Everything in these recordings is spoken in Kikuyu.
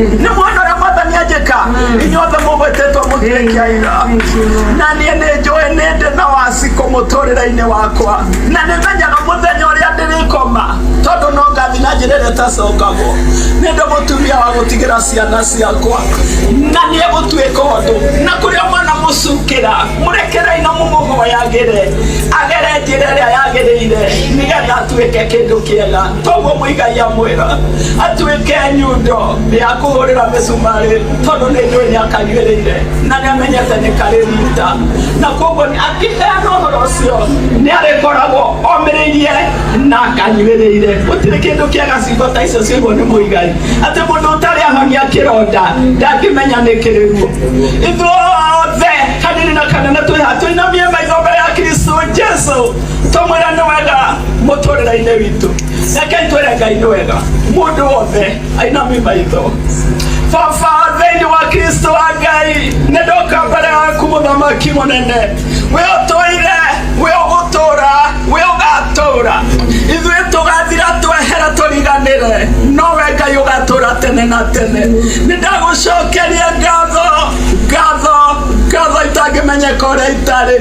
Nĩ mwona ũrĩa Mwathani anjĩka, inyuothe mũgwĩtĩtwo mũtuĩke aira. Na niĩ nĩ njũĩ nĩ ndĩ na wacikũ mũtũrĩre-inĩ wakwa, na nĩ menyaga mũthenya ũrĩa ndĩrĩkoma, tondũ no ngathi na njĩra ĩrĩa ĩtacokagwo. Nĩ ndĩ mũtumia wa gũtigĩra ciana ciakwa, na nĩ egũtuĩka ũndũ. Na kũrĩa mwana mũcukĩra, mũrekerei na mũmũhoyagĩre agere njĩra ĩrĩa yagĩrĩire, nĩgetha atuĩke kĩndũ kĩega. Toguo Mũigai amwĩra atuĩke nyundo ya kũhũrĩra mĩcumarĩ, tondũ nĩ njũĩ nĩ akanyuĩrĩire na nĩ amenyete nĩ karĩ rita, na koguo akĩheana ũhoro ũcio nĩ arĩkoragwo omĩrĩirie na akanyuĩrĩire. Gũtirĩ kĩndũ kĩega ciugo ta icio ciaigwo nĩ Mũigai, atĩ mũndũ ũtarĩ ahonia kĩronda ndangĩmenya nĩ kĩrĩguo. Ithuothe kanini na kanene twĩ haha, tũinamie maitho mbere ya Kristo Jesu, tũmwĩre nĩ wega mũtũrĩre-inĩ witũ. Rekei twĩre Ngai nĩ wega. Mũndũ wothe ainamie maitho. Baba, thĩinĩ wa Kristo wa Ngai, nĩ ndoka mbere yaku, mũthamaki mũnene, we ũtũire, we ũgũtũra, we ũgatũra. Ithuĩ tũgathira, twehera, tũriganĩre, no we Ngai ũgatũra tene na tene. Nĩ ndagũcokeria ngatho, ngatho, ngatho itangĩmenyeka ũrĩa itarĩ.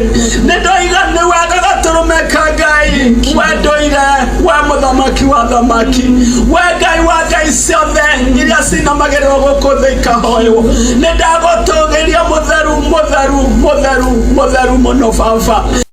Nĩ ndoiga nĩ wega gatũrũme ka Ngai, we ndũire, we mũthamaki wa thamaki, we Ngai wa ngai ciothe iria cinamagĩrĩrwo gũkũ thĩ ikahoywo. Nĩ ndagũtũgĩria, mũtheru, mũtheru, mũtheru, mũtheru mũno, Baba.